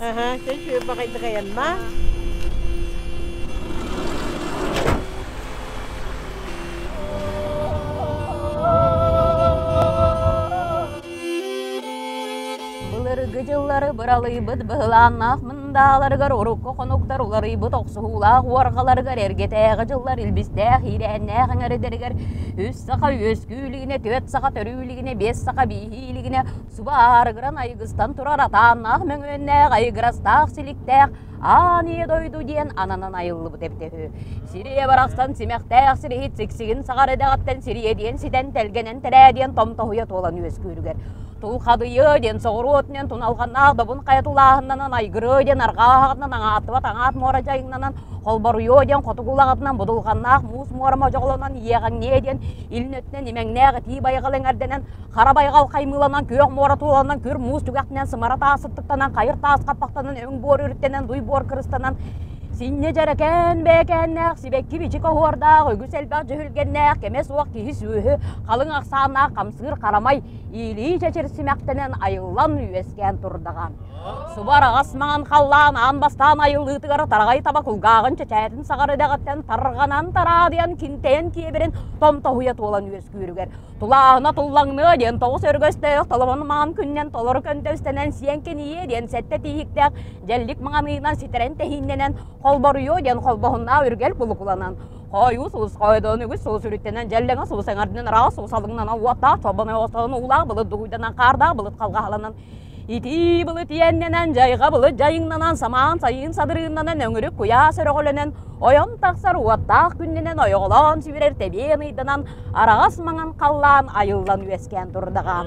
Аһа, чэ үчүгэй баҕайдык айанна. Былыргы дьыллары быралыйбыт быһылааннаах мындааларыгар урукку хонуктар уларыйбыт охсуһуулаах уорҕаларыгар эргэтээҕи дьыллар илбистээх иирээннээх эҥэрдэригэр үс саха үөскүү илигинэ, түөрт саха төрүү илигинэ, биэс саха бииһии илигинэ Суба аарыгыран айгыстан турар атааннаах мөҥүөннээх, айыгырастаах силиктээх аан ийэ дойду диэн ананан айыллыбыт эбитэ үһү. Сириэ барахсан симэхтээх сириһит сиксигин саҕар эдэҕиттэн сириэ диэн ситэн тэлгэнэн тэрээ диэн томтоһуйа туолан үөскүүрүгэр. Тулхадыйыа диэн соҕуруу өттүнэн туналҕаннаах добун хайа тулааһыннанан айгырыа диэн арҕаа аһаҕатынан аҥааттыбат аҥаат муора дьайыҥнанан холборуйуо диэн хотугу улаҕатынан будулҕаннаах муус муора модьоҕолонон иэҕэҥниэ диэн илин өттүнэн имэҥнээх итии байҕал эҥэрдэнэн Хара байҕал хаймыыланан, күөх муора тууланан, күр муус түгэхтэнэн, сымара таас сыттыктанан, хайыр таас хаппахтанан, өҥ буор үрүттэнэн, дуй буор кырыстанан, синньэ дьэрэкээн бэйэкээннээх, сибэкки бичик оһуордаах, үгүс элбэх дьүһүлгэннээх, кэмэ суох киһи сүөһү, халыҥ ахсааннаах хамсыыр харамай, иилии чэчир симэхтэнэн айыллан үөскээн турдаҕа. Суба араҕас маҥан халлаан аан бастаан айыллыытыгар тараҕай таба кулгааҕын чэчээтин саҕар эдэҕиттэн тарҕанан тараадыйан кинтэйэн киэбирин томтоһуйа туолан үөскүүрүгэр Тулааһына туллаҥныа диэн тоҕус өргөстөөх толомон маҥан күннэн толору көнтөстөнөн сиэн кинийиэ диэн сэттэ тииһиктээх дьэллик маҥаныынан ситэрэн тэһииннэнэн холборуйуо диэн холбоһуннаах үргэл кулукуланан хойуу сулус хойдоон үгүс сулус үрүттэнэн дьэллэҥэ сулус эҥэрдинэн араас сулус алыҥнанан уоттаах чолбоной оҕостоон уулаах былыт дугуйданан хаардаах былыт халҕаһаланан Итии былыт иэннэнэн, дьайҕа былыт дьайыҥнанан, самаан сайын садырыыннанан, өҥүрүк куйаас өрөҕөлөнөн, ойон тахсар уоттаах күннэнэн, ойоҕолоон сүбүрэр тэбиэн ыйданан, араҕас маҥан халлаан айыллан үөскээн турдаҕа.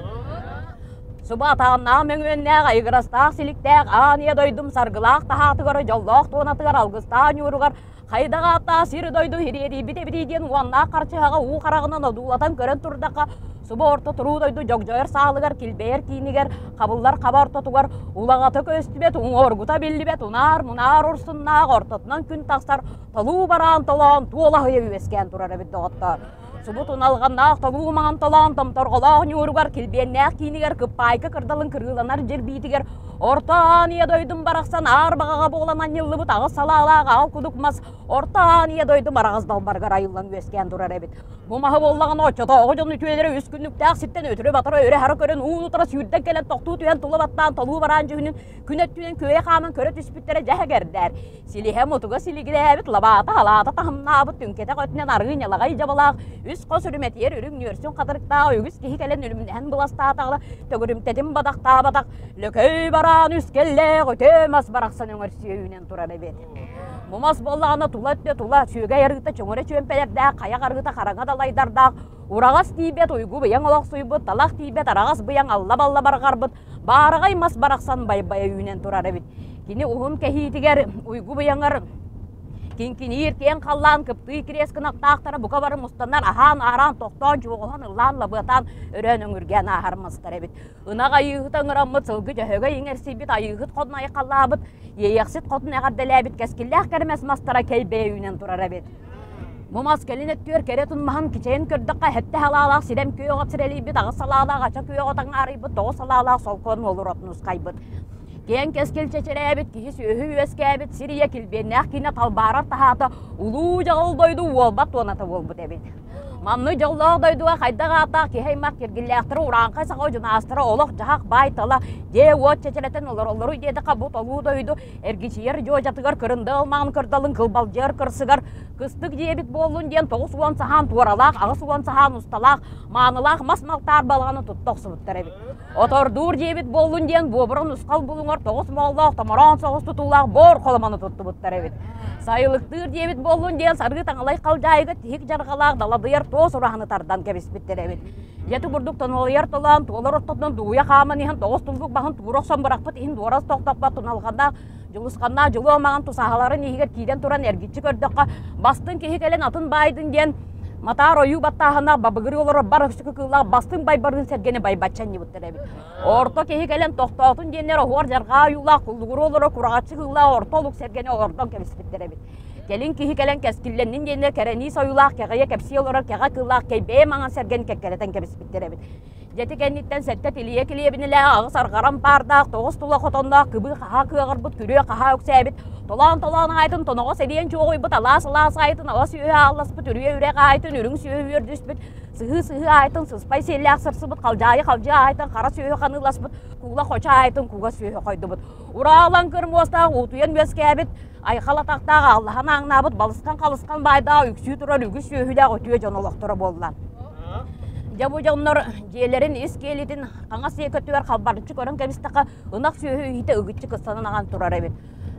Суба атааннаах мөҥүөннээх, айыгырастаах силиктээх аан ийэ дойдум саргылаах таһаатыгар, дьоллоох туонатыгар, алгыстаах ньууругар Хайдах ааттаах сир-дойду ириэрийбит эбитий диэн уоннаах харчыһаҕа уу хараҕынан одуулатан көрөн турдахха, субу орто туруу дойду дьогдьойор саалыгар, килбэйэр киинигэр, хабыллар хаба ортотугар улаҕата көстүбэт, уҥуоргута биллибэт унаар-мунаар урсуннаах ортотунан күн тахсар толуу бараан толоон туолаһыйа үөскээн турар эбит доҕоттоор. Субу туналҕаннаах толуу маҥан толоон томторҕолоох ньууругар, килбиэннээх киинигэр, кыппаайка кырдалын кырыыланар дьирбиитигэр Орто Аан Ийэ дойдум барахсан аар баҕаҕа буолан анньыллыбыт аҕыс салаалаах аал кудук мас Орто Аан Ийэ дойдум араҕас далбарыгар айыллан үөскээн турар эбит. Бу маһы буоллаҕына оччотооҕу дьон үтүөлэрэ үс күннүктээх сиртэн өтөрү-батары өрө-хара көрөн уун-утары сүүрдэн кэлэн тохтуу түһэн тула баттаан толуу бараан дьүһүнүн күн өттүнэн күөйэ хааман көрө түспүттэрэ дьэ эһэгэрдээр. Силиһэ мутуга силигилээбит, лабаата халаата таһымнаабыт, түҥкэтэх өттүнэн арыы ньалаҕай дьабалаах, үс хос үрүмэтийэр үрүҥ нүөрсүн хатырыктаах үгүс киһи кэлэн үлүмнэһэн быластаатаҕына, төгүрүмтэтин бадахтаабатах, лөкөй бараан үскэллээх өтөө мас барахсан өҥөрсүйэ үүнэн турар эбит. Бу мас буоллаҕына тула өттө тула сүөгэй арыыта чөҥөрө чүөмпэлэрдээх, хайах арыыта хараҥа далайдардаах, ураҕас тиийбэт уйгу быйаҥ олохсуйбут, талах тиийбэт араҕас быйаҥ алла-балла барҕарбыт, баараҕай мас барахсан байбайа үүнэн турар эбит. Кини уһун кэһиитигэр уйгу быйаҥар киҥкиниир киэҥ халлаан кыптыы кириэс кынаттаахтара бука бары мустаннар аһаан-аараан тохтоон чуоҕуһан ыллаан лабыатаан өрөөн өҥүргээн ааһар мастар эбит. Ынах айыыһыта ыҥыраммыт сылгы дьөһөгөй иҥэрсийбит айыыһыт хотун айхаллаабыт иэйэхсит хотун эҕэрдэлээбит кэскиллээх кэрэмэс мастара кэйбэйэ үүнэн турар эбит. Бу мас кэлин өттүгэр кэрэ тунмаһын кичэйэн көрдөххө сэттэ салаалаах сирэм күөҕэ сирэлийбит, аҕыс салаалаах ача күөҕэ таҥаарыйбыт, тоҕус салаалаах солкуон уолур отун ускайбыт. Киэҥ кэскил чэчирээбит, киһи сүөһү үөскээбит, сир ийэ килбиэннээх киинэ талбаарар таһаата улуу дьаҕыл дойду уолбат туоната буолбут эбит. Маннык дьоллоох дойдуга хайдах ааттаах киһи аймах киргиллээхтэрэ урааҥхай саха одьунаастара олох-дьаһах баай-тала, дьиэ-уот чэчирэтэн олороллоруй диэтэххэ бу толуу дойду эргичийэр дьуодьатыгар кырынды алмаан кырдалын кылбалдьыйар кырсыгар кыстык дьиэбит буоллун диэн 90 саһаан туоралаах, 80 саһаан усталаах, маанылаах мас малтаар балаҕаны тутта охсубуттар эбит. Отордуур дьиэбит буоллун диэн буобуран усхал булуҥар тоҕус мооллоох томороон соҕус тутуулаах бор холомону туттубуттар эбит. Сайылыктыыр дьиэбит буоллун диэн сарыы таҥалай халдьаайыга тиһик дьарҕалаах даладыйар туос ураһаны тардан кэбиспиттэр эбит. Дьэ курдук тонолуйар толоон туолар ортотунан дууйа хааман иһэн тоҕус туллук баһын туура охсон бырахпыт иһин дуорас тохтоппот туналҕаннаах дьулусханнаах дьулуо маҥан тусаһаларын иһигэр киирэн туран эргиччи көрдөххө бастыҥ киһи кэлэн атын баайдын диэн матаар ойуу баттааһыннаах бабыгырыы олорор бар өксөкү кыыллаах бастыҥ байбарын сэргэни байбачча анньыбыттар эбит. Орто киһи кэлэн тохтоотун диэннэр оһуор дьарҕаа ойуулаах куллугуруу олорор кураҕаччы кыыллаах орто олук сэргэни олордон кэбиспиттэр эбит. Кэлин киһи кэлэн кэскиллэннин диэннэр кэрэниис ойуулаах кэҕийэ кэпсии олорор кэҕэ кыыллаах кэйбэйэ маҥан сэргэни кэккэлэтэн кэбиспиттэр эбит. Дьэти кэнниттэн сэттэ тилийэ килиэбинэлээх, аҕыс арҕаран паардаах, тоҕус тула хотонноох, кыбыы хаһаа кыаҕырбыт, күрүө хаһаа үксээбит, толоон-толоон аайытын тоноҕос эриэн чуоҕуйбут, алаас-алаас аайытын ала сүөһү аалласпыт, үрүйэ-үрэх аайытын үрүҥ сүөһү үөрдүспүт, сыһыы-сыһыы аайытын сыспай сиэллээх сырсыбыт, халдьаайы-халдьыы аайытын хара сүөһү ханыыласпыт, куула хочо аайытын кугас сүөһү хойдубут. Ураалаҥкыр муостаах уутуйан үөскээбит, айхал атахтаах ааллаһан ааҥнаабыт балысхан-халысхан баайдаах үксүү турар үгүс сүөһүлээх үтүө дьон олохторо буолла. Дьэ бу дьоннор дьиэлэрин ис киэлитин хаҥас диэки өттүгэр халбарыччы көрөн кэбистэххэ, ынах сүөһү иһитэ ыгыччы кыстанан аҕан турар эбит.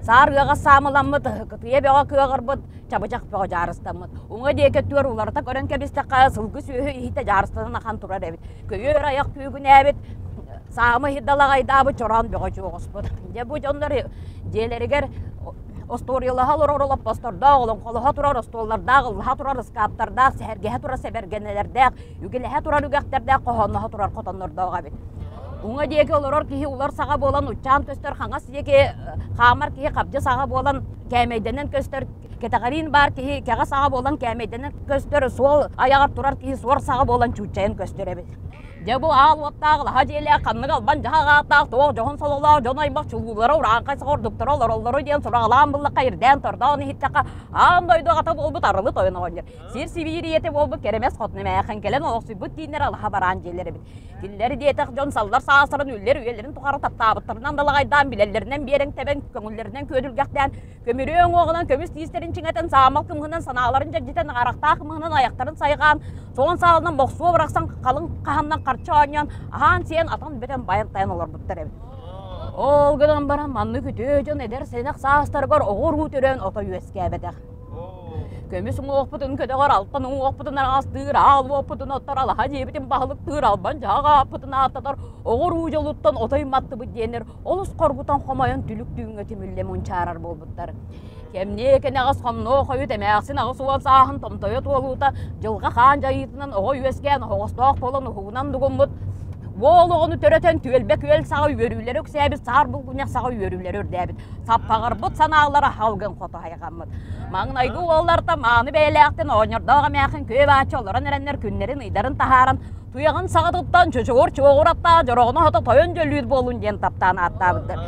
Саар ыаҕас саамыламмыт, кытыйа бөҕө кыаҕырбыт, чабычах бөҕө дьаарыстаммыт. Уҥа диэки өттүгэр уларыта көрөн кэбистэххэ, сылгы сүөһү иһитэ дьаарыстанан ахан турар эбит. Көйүөр айах күүгүнээбит, саамы иһит далаҕайдаабыт чороон бөҕө чуоҕуспут. Дьэ бу дьоннор дьиэлэригэр остуоруйалаһа олорор олоппостордоох, олоҥхолоһо турар остуоллардаах, ыллаһа турар ыскааптардаах, сэһэргэһэ турар сэбэргэнэлэрдээх, үгэлэһэ турар үгэхтэрдээх, хоһоонноһо турар хотоннордоох эбит. Уҥа диэки олорор киһи улар саҕа буолан уччаан көстөр, хаҥас диэки хаамар киһи хабдьы саҕа буолан кээмэйдэнэн көстөр, кэтэҕэриин баар киһи кэҕэ саҕа буолан кээмэйдэнэн көстөр, суол айаҕар турар киһи суор саҕа буолан чууччайан көстөр эбит. Дьэ бу аал уоттаах, лаһа дьиэлээх, ханнык албан дьаһах ааттаах, туох дьоһун сололоох дьон аймах чулуулара урааҥхай сордуктара олороллоро диэн сураҕалаан буллахха ирдээн тордоон иһиттэххэ аан дойду аҕата буолбут арылы тойон оҕонньор сир сибиирийэтэ буолбут кэрэмэс хотун эмээххин кэлэн олохсуйбут дииннэр алаһа бараан дьиэлэр эбит. Кинилэр диэтэх дьон саллар саастарын үллэр үйэлэрин тухары таптаабыттарынан далаҕайдаан билэллэринэн биэрэҥ тэбэн көҥүллэринэн күөдүлгэхтээн Көмүрүө уҥуоҕунан көмүс тиистэрин чиҥэтэн, саамал кымыһынан санааларын дьэгдьитэн, арахтаах кымыһынан айахтарын сайҕаан, соҕон саалынан бохсуо бырахсан халыҥ хаһаннан харчы оонньоон, аһаан-сиэн, атан бүтэн байан-тайан олорбуттар эбит. Ол гынан баран маннык үтүө дьон эдэр сэнэх саастарыгар оҕо-уруу төрөөн ото үөскээбэтэх. Көмүс уҥуохпутун көтөҕөр, алтан уҥуохпутун араҥастыыр, аал уоппутун оттор, алаһа дьиэбитин баһылыктыыр, албан дьаһах ааппытын ааттатар, оҕо-уруу дьолуттан отой маттыбыт диэннэр олус хоргутан хомойон түлүк түүҥҥэ түмүллэ мунчаарар буолбуттар. Кэмниэ кэнэҕэс хомнуо хойут эмээхсин 80 сааһын томтойо туолуута дьылҕа хаан дьайыытынан оҕо үөскээн оһоҕостоох буолан уһугунан дугуммут уол оҕону төрөтөн түөлбэ күөл саҕа үөрүүлэри үксээбит саар булгунньах саҕа үөрүүлэри үрдээбит саппаҕырбыт санаалара халгын хото хайҕаммыт маҥнайгы уолларта мааны бэйэлээхтэн оҕонньордоох эмээхин күө бааччы олорон эрэннэр күннэрин ыйдарын таһааран Туйаҕын саҕатыттан чочугур чуоҕур аттаах дьороҕоно хото тойон дьөллүүр буоллун диэн таптаан ааттаабыттар.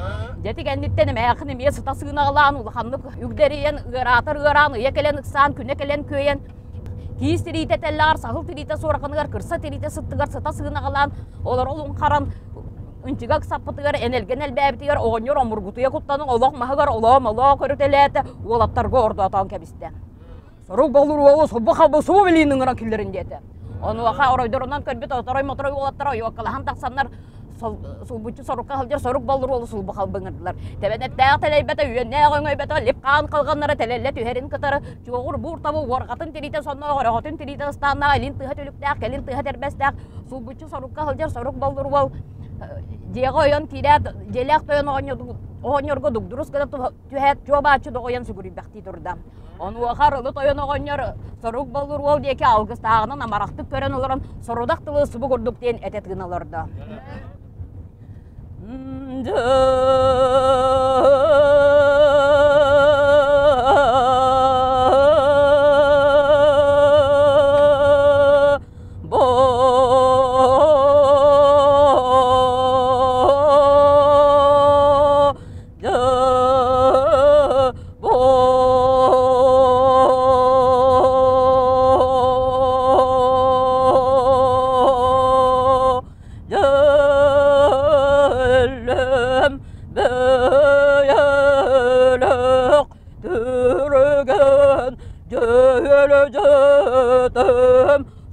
Дьэти кэнниттэн эмээхин эмиэ сыта сыынаҕалаан улаханнык үгдэрийэн, ыараатар ыараан, ыйа кэлэн ыксаан, күнэ кэлэн күөйэн, киис тириитэ тэллэҕэр, саһыл тириитэ суорҕаныгар, кырса тириитэ сыттыгар сыта сыынаҕалаан, олоро луҥхаран, ынчыга ыксаппытыгар, энэлгэн элбээбитигэр оҕонньор омургутуйа куттанан олох маһыгар олоо-молоо көрүтэлээтэ, уолаттарга ордоотоон кэбистэ. Сорук болур уолу сулбу халбы субу билиин ыҥыран киллэрин диэтэ. Онуоха оройдорунан көрбүт оторой-моторой уолаттара ойуоккалаһан тахсаннар сулбуччу сорукка сылдьар сорук боллур уолу сулбу халбы ыҥырдылар. Тэбэнэттээх тэлэйбэтэ, үөннээх өҥөйбөтө, лип хаан халҕаннара тэлэллэ түһэрин кытары чуоҕур буур табы уорҕатын тириитэ сонноох, өрөҕөтүн тириитэ ыстааннаах, илин тыһа түлүктээх, кэлин тыһа тэрбэстээх сулбуччу сорукка сылдьар сорук боллур уол дьиэҕэ ойон киирээт, дьиэлээх тойон оҕонньорго дугдурус гына түһээт чуо-бааччы доҕойон сүгүрүйбэхтии турда. Онуоха Арылы тойон оҕонньор сорук боллур уол диэки алгыстааҕынан амарахтык көрөн олорон сорудах тылы субу курдук диэн этэ тыына олордо.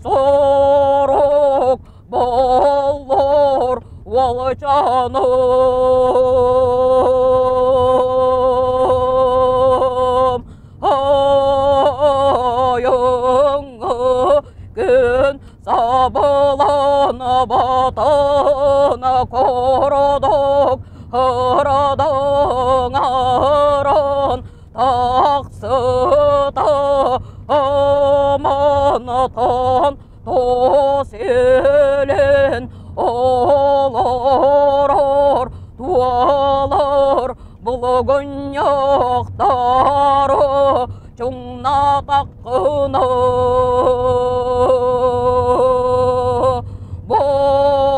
Сорок боллор уолчаным айыңы күн сабылан батына кородок ырадың ырын тахсыта аманатан Тоселен олорор туолар булугунньахтары чуҥнатаххына бо.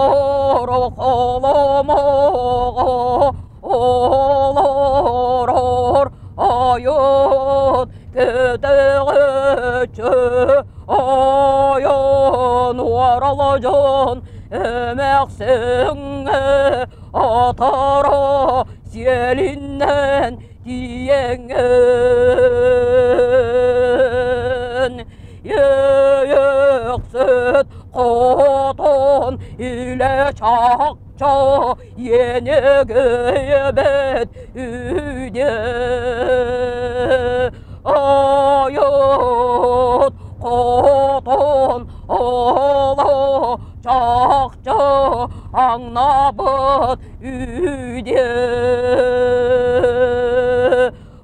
Айыыһыт көтөҕөччү айан уоралдьын эмээхсиҥҥэ атара сиэлиннэн тиийэҥҥин Иэйэхсит хотун илэ чахчы иэнигийбит үдэ Айыыт хотун оло чахчы аҥнабыт үдэ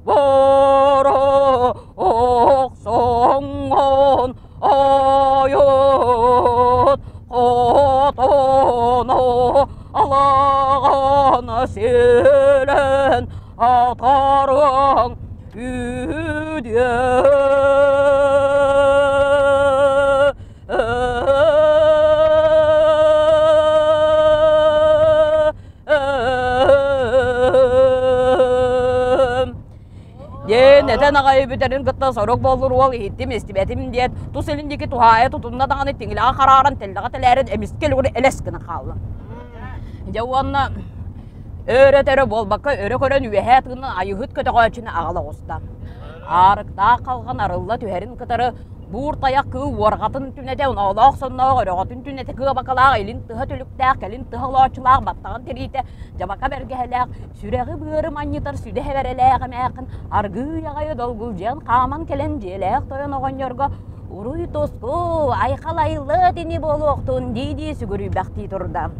Бара охсоҥҥун айыт хотону алаҕан сиэлэн атарыҥ үдэ. Диэн этэн аҕай бүтэрин кытта сорук боллур уол иһиттим истибэтим диэт тус илин диэки туһаайа тутунна даҕаны тиҥилэҕэ харааран тэллэҕэ тэлээрин эмискэ үлүгүр элэс гына хаалла. Дьэ уонна өрө-төрө буолбакка өрө көрөн үөһээ тыынан айыһыт көтөҕөөччүнү аҕала оҕуста. Аарыктаах халҕан арылла түһэрин кытары Буур тайах кыыл уорҕатын түнэтэ, оноолоох сонноох өрөҕөтүн түнэтэ кыабакалаах, илин тыһа түлүктээх, кэлин тыһа олооччулаах, баттаҕын тириитэ, дьабака бэргэһэлээх, сүрэҕи-быары манньытар сүдэ эбэрэлээх эмээххин аргыый аҕай долгулдьуйан хааман кэлэн дьиэлээх тойон оҕонньорго «Уруй-туску, айхал айыллыат ини буолуохтун» дии-дии сүгүрүйбэхтии турда.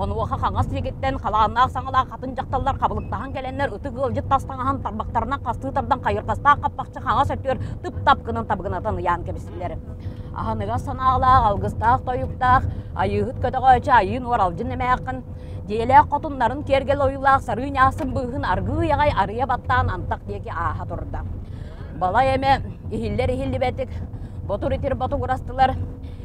Онуоха хаҥас диэкиттэн халааннаах саҥалаах хатын дьахталлар хабылыктаһан кэлэннэр ытык ыалдьыт тас таҥаһын тарбахтарынан хастыы тардан хайырҕастаах хаппахчы хаҥас өттүгэр тып-тап гынан табыгынатан ыйаан кэбистилэр. Аһыныгас санаалаах, алгыстаах тойуктаах, айыыһыт көтөҕөөччү айыын уоралдьын эмээххин, дьиэлээх хотуннарын киэргэл ойуулаах сарыы ньаасын быыһын аргыый аҕай арыйа баттаан антах диэки ааһа турда. Балай эмэ иһиллэр иһиллибэтик ботур-итир ботугурастылар.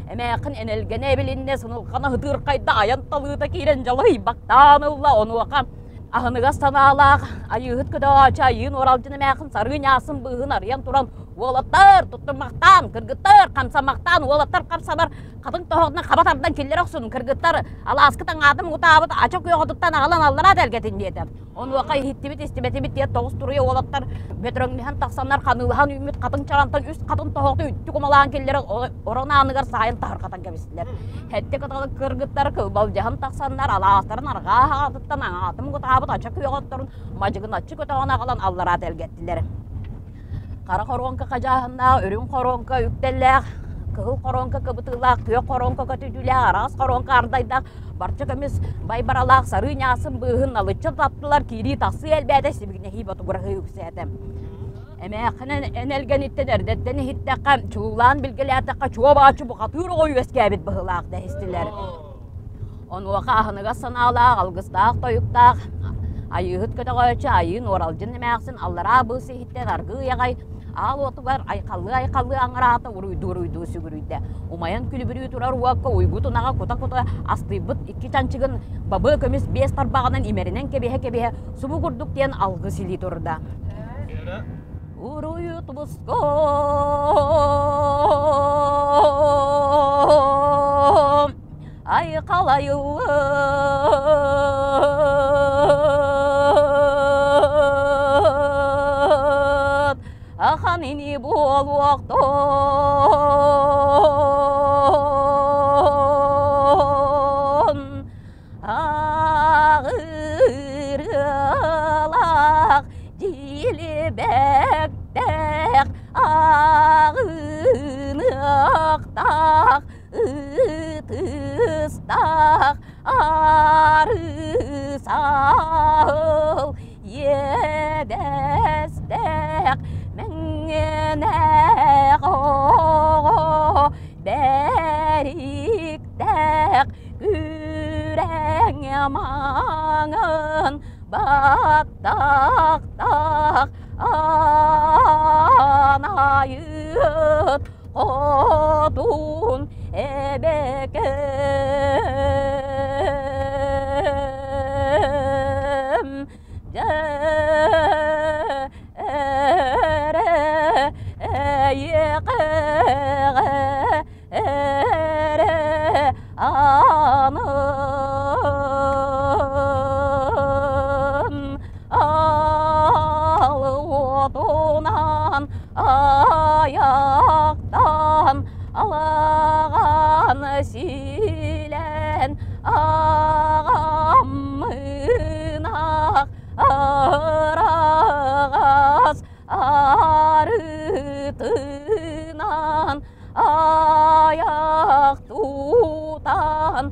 Эмээххин энэлгэнэ эбилиннэ, сынылхана ытыырхайда айан талыыта киирэн дьалыйбахтаан ылла. Онуоха аһыныгас санаалаах айыыһыт көтөҕөөччү айыын уоралдьын эмээххин сарыы ньаасын быыһын арыйан туран уолаттар туттумахтаан, кыргыттар хамсамахтаан, уолаттар хапсабар хатыҥ тоһоҕунан хаба тардан киллэрэ охсун, кыргыттар алааскыт аҥаатын муҥутаабыт ача күөҕүтүттэн аҕалан аллараа тэлгэтин диэтэ. Онуоха иһиттибит, истибэтибит диэн тоҕус туруйа уолаттар бөтөрөҥнөһөн тахсаннар ханыылаһан үүммүт хатыҥ чарантан үс хатын тоһоҕото үттүк умалаан киллэрэн орон ааныгар саайан таһырҕатан кэбистилэр. Сэттэ кыталык кыргыттар кылбалдьаһан тахсаннар алаастарын арҕаа аҕатыттан аҥаатын муҥутаабыт ача күөх отторун мадьыгыначчы көтөҕөн аҕалан аллараа тэлгэттилэр. Хара хоруоҥка хадьааһыннаах, үрүҥ хоруоҥка үктэллээх, кыһыл хоруоҥка кыбытыылаах, күөх хоруоҥка көтүтүүлээх, араас хоруоҥка ардайдаах, барча көмүс байбаралаах сарыы ньаасын быыһын налыччы таптылар, киирии-тахсыы элбээтэ, сибигинэһии ботугураһыы үксээтэ. Эмээххин энэлгэниттэн эрдэттэн иһиттэххэ, чулуулаан билгэлээтэххэ, чуо-бааччы бухатыыр оҕо үөскээбит быһыылаах дэһистилэр. Онуоха аһыныгас санаалаах, алгыстаах тойуктаах Айыыһыт көтөҕөөччү Айыын Уоралдьын эмээхсин аллараа быыс иһиттэн аргыый аҕай аал уотугар айхаллыы-айхаллыы аҥараата уруйдуу-уруйдуу сүгүрүйдэ. Умайан күлүбүрүү турар уокка уйгу тунаҕа кута-кута астыйбыт икки чанчыгын бабыа көмүс биэс тарбаҕынан имэринэн кэбиһэ-кэбиһэ субу курдук диэн алгыс илии турда. Уруйу тубуско айхал айыллыт ахан ини буолуохтун ағырылақ дилибэктэх ағыныктах ытыстах арысал иэдэстээх мэҥэнээх оҕо бэриктээх күрэҥ маҥан баттахтаах аанайыт Хотун эбэкэм дьэ. Эйиэхэҕэ эрэ анын ал уотунан аяқтан алаған силен ағам мынақ арағас арытынан аяқ тутан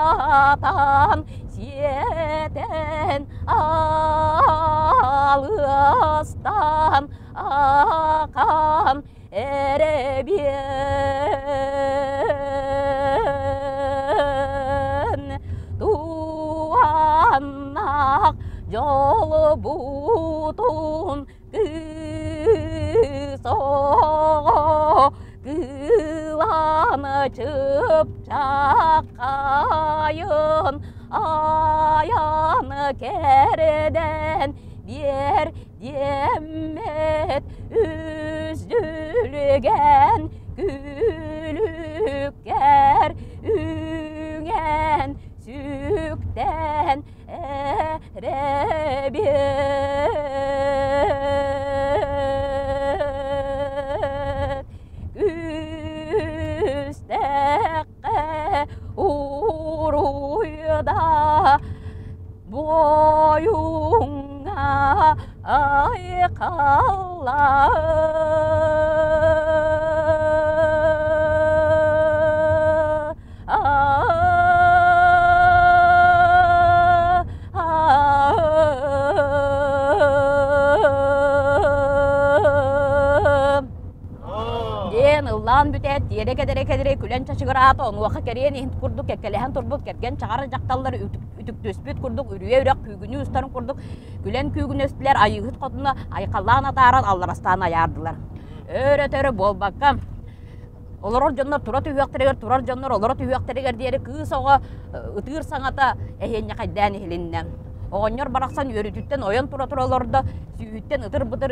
атан сиэтэн алыстан ақан эрэбиэн туаннах дьолбутун кыыс оҕо кыылан чыпчаххайын айан кэрдэн биэр диэммит үздүлгэн күлүккэр үҥэн сүктэн эрэбит күстэххэ уруйда буойуҥҥа айхаллаа Диэн ыллаан бүтээт, тиэрэ кэдэрэ-кэдэрэ күлэн чачыгыраата, онуоха кэриэн иһин курдук кэккэлэһэн турбут кэргэн чаҕар дьахталлар үтүктүспүт курдук үрүйэ үрэх күүгүнүү устарын курдук күлэн күүгүнэстилэр, айыыһыт хотуна айхаллаан атааран алларастаан айаардылар. Өр-өтөр буолбакка, олорор дьоннор тура түһүөхтэригэр, турар дьоннор олоро түһүөхтэригэр диэри кыыс оҕо ытыыр саҥата эһиэнньэхэйдээн иһилиннэ. Оҕонньор барахсан үөрүүтүттэн ойон тура-тура олордо, сүүһүттэн ытыр-бытыр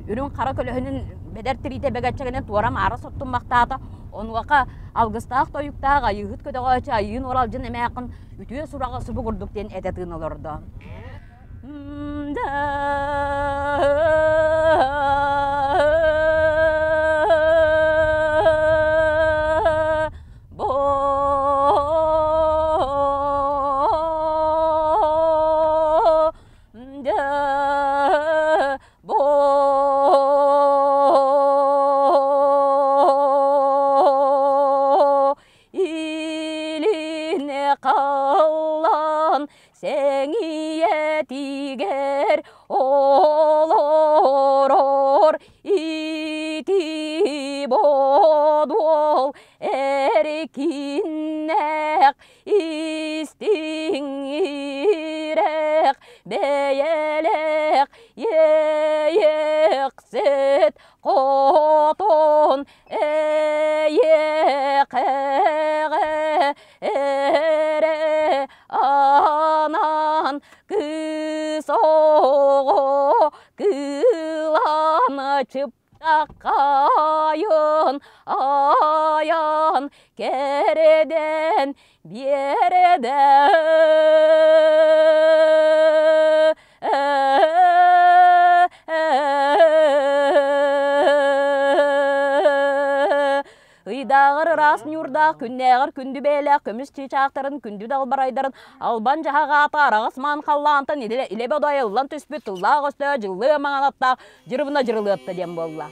үрүҥ хара көлөһүнүн бэдэр тириитэ бэгэччэгинэн туора-маара соттуммахтаата. Онуоха алгыстаах тойуктаах айыыһыт көтөҕөөччү Айыын Уралдьын эмээххин үтүө сураҕа субу курдук диэн этэ тыын олордо. Бо илине қаллан сэҥийэтигэр олорор ити бодуол эркиннээх истиҥ иһирэх бэйэлээх иэйэхсит хотун эйиэхэҕэ эрэ анаан кыыс оҕо кыылан чыптаххайын айан кэрэдэн биэрэдэ Ыйдааҕар ыраас ньуурдаах, күннээҕэр күндү бэйэлээх көмүс чыычаахтарын, күндү далбарайдарын албан дьаһах аата араҕас маан халлаантан илэ бодойуллан түспүт тыллаах өстөөх дьыллыы маҥан аттаах дьырыбына дьырылыатта диэн буолла.